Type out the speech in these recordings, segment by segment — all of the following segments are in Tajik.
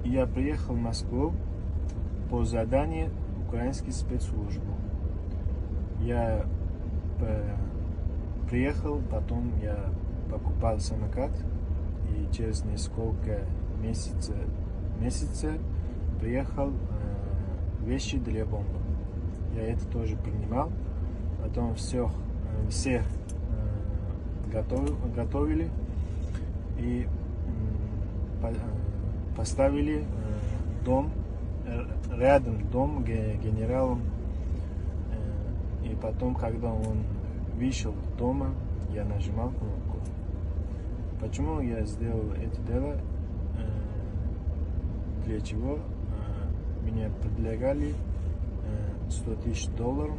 Я приехал в Москву по заданию украинской спецслужбы. Я приехал, потом я покупал самокат, и через несколько месяцев приехал вещи для бомбы. Я это тоже принимал. Потом всех готовили и поставили дом, рядом дом генералом. И потом, когда он вышел дома, я нажимал кнопку. Почему я сделал это дело? Для чего? Меня предлагали 100 тысяч долларов.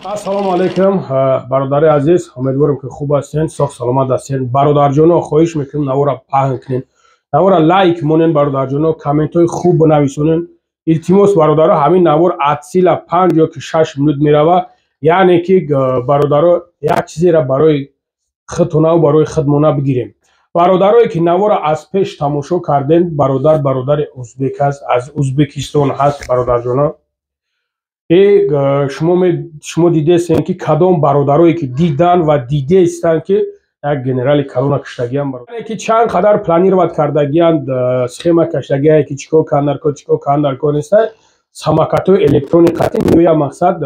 Ассалому алайкум, бародари азиз, умедворам, ки хуб ҳастен, соғ саломат ҳастен. Бародарҷоно, хоҳиш мекунем, навора паҳн кунен, навора лайк монен, бародарҷоно, комментҳои хуб бинависонен, илтимос, бародаро. Ҳамин навор от силы 5 ё ки 6 минут мерава, яъне ки, бародаро, як чизеро барои худтонаву барои худмона бигирем. Бародарое ки навора аз пеш тамошо кардем, бародар бародари узбек аст, аз Узбекистон ҳаст, бародарҷоно. Шумо дидестем, ки кадом бародарое ки дидан ва дидестанд, ки як генерали калона киштагиам, ки чанд қадар планировать кардагианд, схема каштагие, ки чӣ кор кандарко, чӣ кор кандарко неста. Самокатҳои электрони қатӣ меоя, мақсад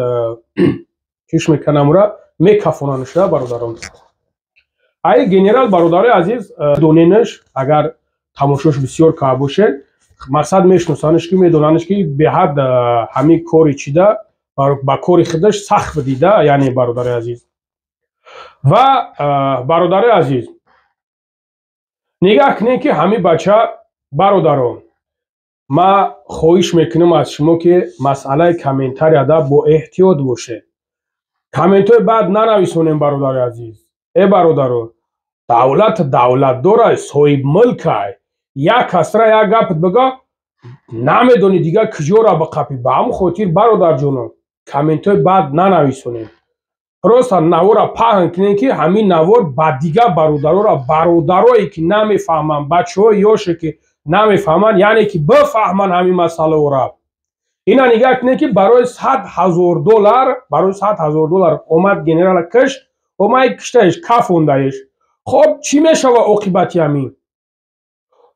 чиш меканамура мекафонанушда, бародарон. Ай генерал, бародарои азиз, доненаш, агар тамошош бисёр кар бошед, мақсад мешиносанаш, ки медонанаш, ки беҳад ҳамин кори чида ба кори худаш сахт дида, яъне, бародари азиз. Ва, бародари азиз, нигаҳ кунед, ки ҳамин бача, бародарон, ма хоҳиш мекунам аз шумо, ки масъалаи комментарияда бо эҳтиёт бошед, комментҳои баъд нанависонем, бародари азиз. Э, бародаро, давлат давлатдорай, соҳибмулкай. Як касра як гапат бига, намедонӣ дигар куҷора биқапӣ. Ба ҳамн хотир, бародарҷоно, комментҳои баъд нанависонем, просто навора паҳн кунем, ки ҳамин навор ба дигар бародарора, бародарое ки намефаҳманд, бачаҳои ёше ки намефаҳманд, яъне ки бифаҳманд ҳамин масъалаора. Ина нигаҳ кунем, ки барои 100 000 доллар, барои 100 000 доллар омад, генерала кишт, омад, киштаеш, кафондаеш. Хоб, чӣ мешава оқибати ҳамин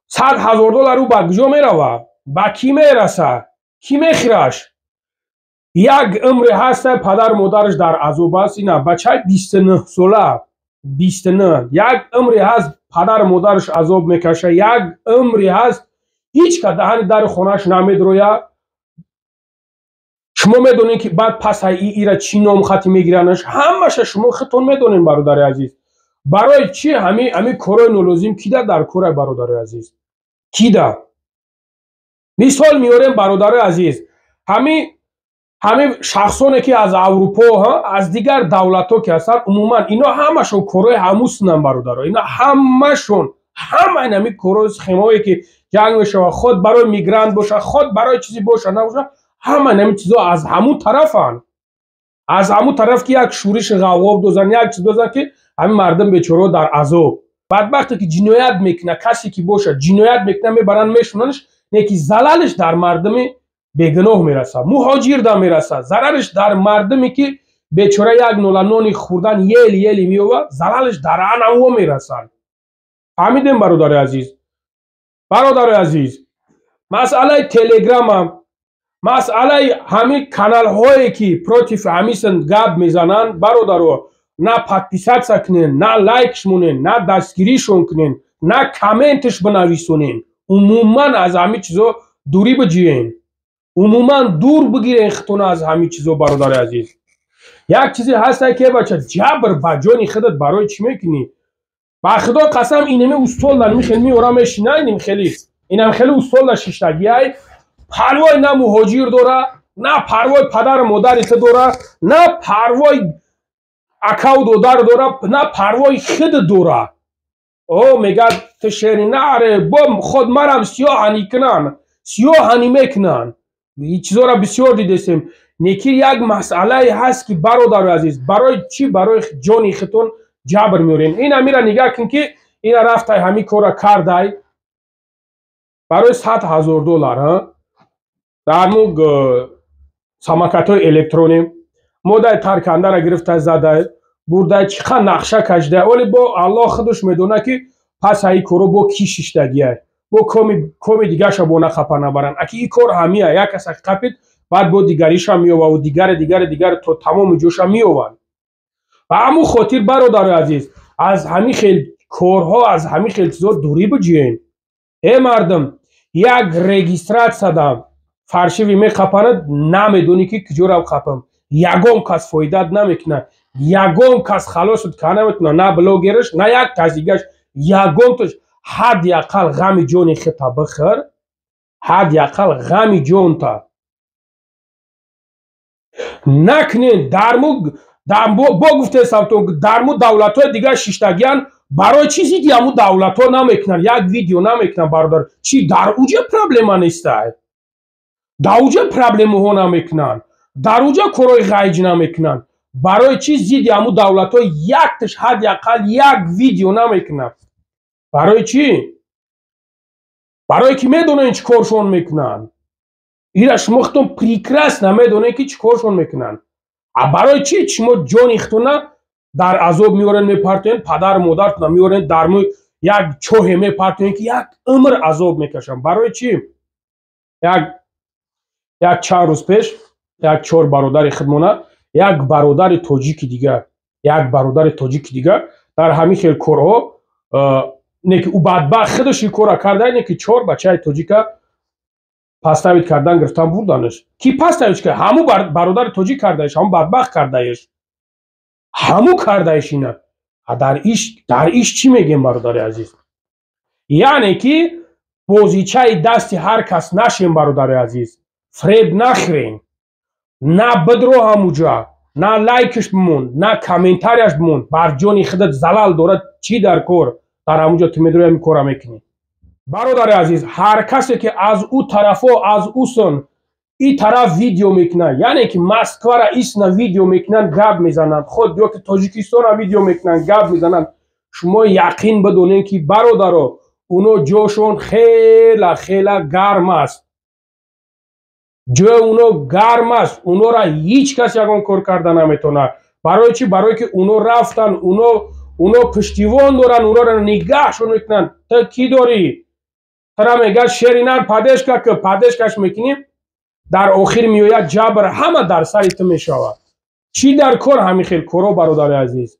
100 000 доллар? Ӯ ба куҷо мерава? Ба кӣ мераса? Кӣ мехӯраш? Як умре ҳаста, падару модараш дар азоб аст. Ина бачаи 29 сола, 29, як умре ҳаст, падару модараш азоб мекаша, як умре ҳаст, ҳеҷ ка даҳани дари хонааш намедроя. Шумо медонед, ки баъд пасай ира чӣ номхатӣ мегиранаш, ҳамаша шумо худтон медонед, бародари азиз. Барои чӣ ҳами корҳои нолозим кида дар кора, бародари азиз, кида? Мисол меорем, бародари азиз, ҳамин шахсоне ки аз Аврупо, аз дигар давлатҳо ки ҳастанд, умуман ино ҳамашон корҳои ҳамусинанд, бародаро. Ино ҳамашон, ҳама ин ҳамин корҳои схемаое ки ҷанг мешавад, худ барои мигрант бошад, худ барои чизе бошад, набошад, ҳама ин ҳамин чизо аз ҳамун тарафанд, аз ҳамун тараф, ки як шӯриши ғавғоб дозанд, як чиз дозанд, ки ҳамин мардум бечорао дар азоб. Бадбахте ки ҷиноят мекунад, касе ки бошад, ҷиноят мекунад, мебаранд, мешунанш, не ки залалш дар мардуми бегуноҳ мерасад, муҳоҷирда мерасад, зарарш дар мардуме ки бечора як нола нони хӯрдан ели ели меёвад, залалш дар анаво мерасад. Фаҳмидем, бародари азиз? Бародари азиз, масъалаи Телеграма, масъалаи ҳамин каналҳое ки против ҳамисн гап мезананд, бародаро, на подписаться кунен, на лайкш монен, на дастгиришон кунен, на комментш бинависонен. Умуман аз ҳамин чизо дурӣ биҷиен, умуман дур бигирен худтона аз ҳамин чизо. Бародари азиз, як чизе ҳаста, ки, бача, ҷабр ба ҷони худат барои чӣ мекунӣ? Ба Худо қасам, инаме устолдан михел меора мешина, инам хели, инам хели устолда шиштагиай, парвои на муҳоҷир дора, на парвои падару модари ту дора, на парвои акаву додар дора, на парвои худ дора. О, мегӯяд, ту шери наре, бо худ марам сиёҳани кунан, сиёҳани мекунан. Чизоро бисёр дидестем. Неки як масъалае ҳаст, ки, бародари азиз, барои чӣ барои ҷони худтон ҷабр меорем? Ина мира нигаҳ кун, ки ина рафтай, ҳамин корра кардай. Барои 100 000 доллар дар мо самокатҳои электронӣ модаи таркандара гирифта, задай, бурдай, чӣ қа нақша кашидай. Оле бо Аллоҳ худаш медонад, ки пас аи коро бо ки шиштагиай, бо коми дигаша бо нақапа набаранд. Аки и кор ҳамия, як каса қапид, баъд бо дигариша меёваву дигаре, дигаре, дигаре, то тамоми ҷоша меёванд. Ба ҳамун хотир, бародари азиз, аз ҳамин хел корҳо, аз ҳамин хел чизо дурӣ биҷӯен. Э, мардум, як регистрация дам фальшивый меқапанад, намедонӣ, ки куҷо рав қапам. Ягон кас фоидат намекунад, ягон кас халосат кара наметавонад, на блогераш, на як кас дигаш, ягонташ. Ҳадди ақал ғами ҷони хита бихӯр, ҳадди ақал ғами ҷонта накунен. Дарму бо гуфтесам, то дарму давлатҳои дигар шиштагиян, барои чӣ зидди ҳаму давлатҳо намекунанд, як видео намекунанд, бародар? Чӣ, дар уҷа проблема нестай? Дар уҷа проблемаҳо намекунанд, дар уҷа корҳои ғайҷ намекунанд? Барои чӣ зидди ҳаму давлатҳо якташ ҳадди ақал як видео намекунанд? Барои чӣ? Барое ки медонед, чӣ коршон мекунанд. Ира шумо худтон прекрасно медонед, ки чӣ коршон мекунанд. А барои чӣ шумо ҷони худтона дар азоб меорен, мепартоен, падару модаратона меорен, дар як чоҳе мепартоен, ки як умр азоб мекашанд? Барои чӣ? Як чанд рӯз пеш як чор бародари худмона, як бародари тоҷики дигар, як бародари тоҷики дигар дар ҳамин хел корҳо, не ки ӯ бадбахт худаш ин корра карда, не ки чор бачаи тоҷика подставить кардан, гирифтан, бурданаш. Ки подставить кард? Ҳаму бародари тоҷик кардаеш, ҳаму бадбахт кардаеш, ҳаму кардаеш ина. Дар иш чӣ мегем, бародари азиз? Яъне ки бозичаи дасти ҳар кас нашем, бародари азиз, фреб нахӯрем. На бидро ҳамуҷа, на лайкаш бимон, на комментарияш бимон. Бар ҷони худат залал дорад. Чӣ дар кор дар ҳамуҷа ту медрои, ҳамин корра мекунӣ? Бародари азиз, ҳар касе ки аз ӯ тарафо, аз ӯсон и тараф видео мекунанд, яъне ки Москвара исна видео мекунанд, гап мезананд, худ ё ки Тоҷикистонро видео мекунанд, гап мезананд, шумо яқин бидонед, ки, бародаро, уно ҷошон хела хела гарм аст, ҷои уно гарм аст, унора ҳеҷ кас ягон кор карда наметавонад. Барои чӣ? Барое ки уно рафтан, уно пуштивон доранд, унора нигаҳшон мекунанд. Ту кӣ дорӣ? Тара мегӯяд, шери нар поддержка ки поддержкаш мекунӣ, дар охир меояд, ҷабр ҳама дар сари ту мешавад. Чӣ дар кор ҳамин хел коро, бародари азиз?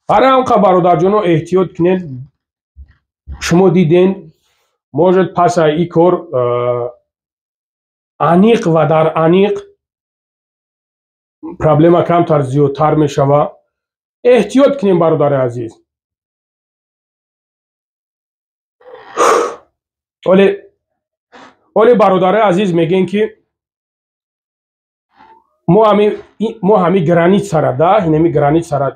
Барои ҳамқа, бародарҷоно, эҳтиёт кунед. Шумо диден, может, пас и кор аниқ ва дар аниқ проблема камтар зиёдтар мешавад. Эҳтиёт кунем, бародари азиз. Оле, бародари азиз, мегӯем, ки мо ҳами границара да, инами границара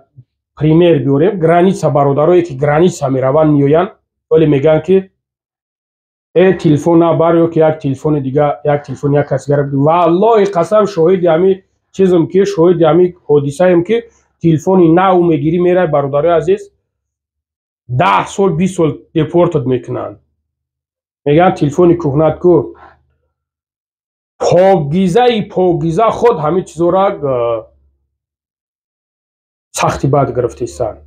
пример биёрем. Граница, бародарое ки граница мераванд, меоянд, оле мегӯянд, ки э, телефон набар ё ки як телефони дига, як телефони як кас дигара. Валлоҳи қасам, шоҳиди ҳами чизм, ки шоҳиди ҳами ҳодисаем, ки телефони нав мегирӣ, мерай, бародарои азиз, 10 сол, 20 сол депортат мекунанд. Мегӯянд, телефони кӯҳнат ку. Покизаи покиза худ ҳамин чизора сахти бад гирифтесанд.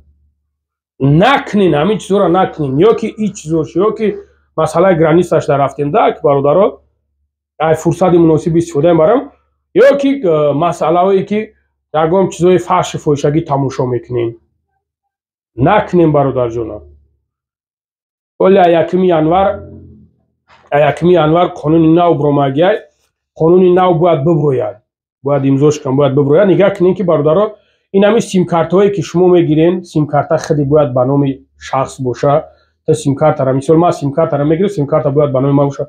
Накунен ҳамин чизора, накунен. Ё ки и чизош, ё ки масъалаи границаш дар рафтем да, ки бародаро, ай фурсати муносиб истифода мебарам, ё ки масъалаҳое ки ягон чизои фаҳши фоҳишагӣ тамошо мекунем, накунем, бародарҷонам. Оли 1 январ, 1 январ қонуни нав биромагиай. Қонуни нав бояд биброяд, бояд имзош кунам, бояд биброяд. Нигаҳ кунем, ки, бародаро, ин ҳамин симкартҳое ки шумо мегирен, симкарта худи бояд ба номи шахс боша. Та симкартара, мисол, ман симкартара мегирам, симкарта бояд ба номи ман боша.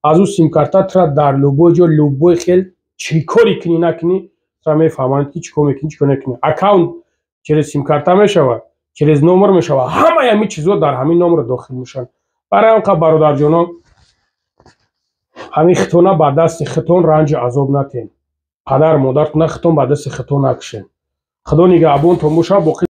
Аз ӯ симкарта тра дар любой ҷо, любой хел чӣ коре кунӣ, накунӣ, тра мефаҳманд, ки чӣ кор мекунӣ, чӣ кор накунӣ. Аккаунт через симкарта мешавад, через номер мешавад, ҳамаи ҳамин чизо дар ҳамин номер дохил мешаванд. Барои ҳам қа, бародарҷоно, ҳамин хитона ба дасти хитон ранҷу азоб натен, падар модартона хитон ба дасти хитон накушен. Худо нигаҳбонтон боша, боқӣ.